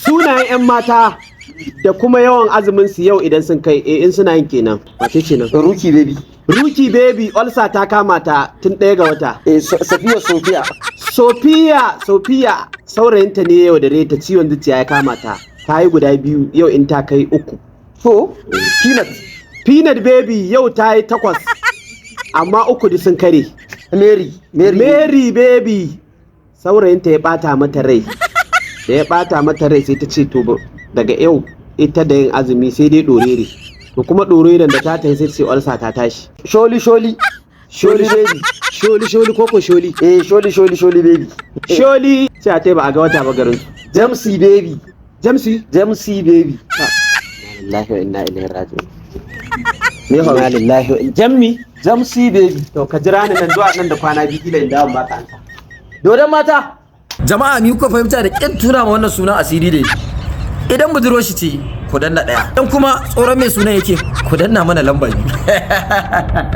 Sunayen 'yan mata da kuma yawan azumin su yau idan sun kai, eh, in suna yin kenan. Wace ce nan? Ruki Baby. Ruki Baby, ulcer ta kama ta tun 1 ga wata. Eh, Safiya, Sofiya. Sofiya, Sofiya, saurayinta ne yau da ta ciwon zuciya ya kama ta. Ta yi guda biyu, yau in ta kai uku. To, Peanut. Peanut Baby, yau ta yi takwas, amma uku duk sun kare. Mary, Mary. Mary Baby, saurayinta ya bata mata rai. Da ya bata mata rai sai ta ce to daga yau ita da yin azumi sai dai dorere. To kuma doreren da ta tafi sai ce ulcer ta tashi. Sholi, Sholi. Sholi Baby. Sholi, Sholi koko Sholi? Eh, Sholi, Sholi, Sholi Baby. Sholi sai ta ba a ga wata ba garin su. Jamsi Baby. Jamsi. Jamsi Baby. Lillahi wa inna ilaihi raji'un. Me faru? Inna lillahi wa Jammi. Jamsi Baby. To ka jira ni nan zuwa nan da kwana 2 kila in dawo baka ansa. Dodon mata. Jama'a, mi kuka fahimta da kin tuna ma wannan suna asiri da idan budurwar shi ce, ku danna ɗaya. Idan kuma tsoron mai sunan yake, ku danna mana lamba biyu.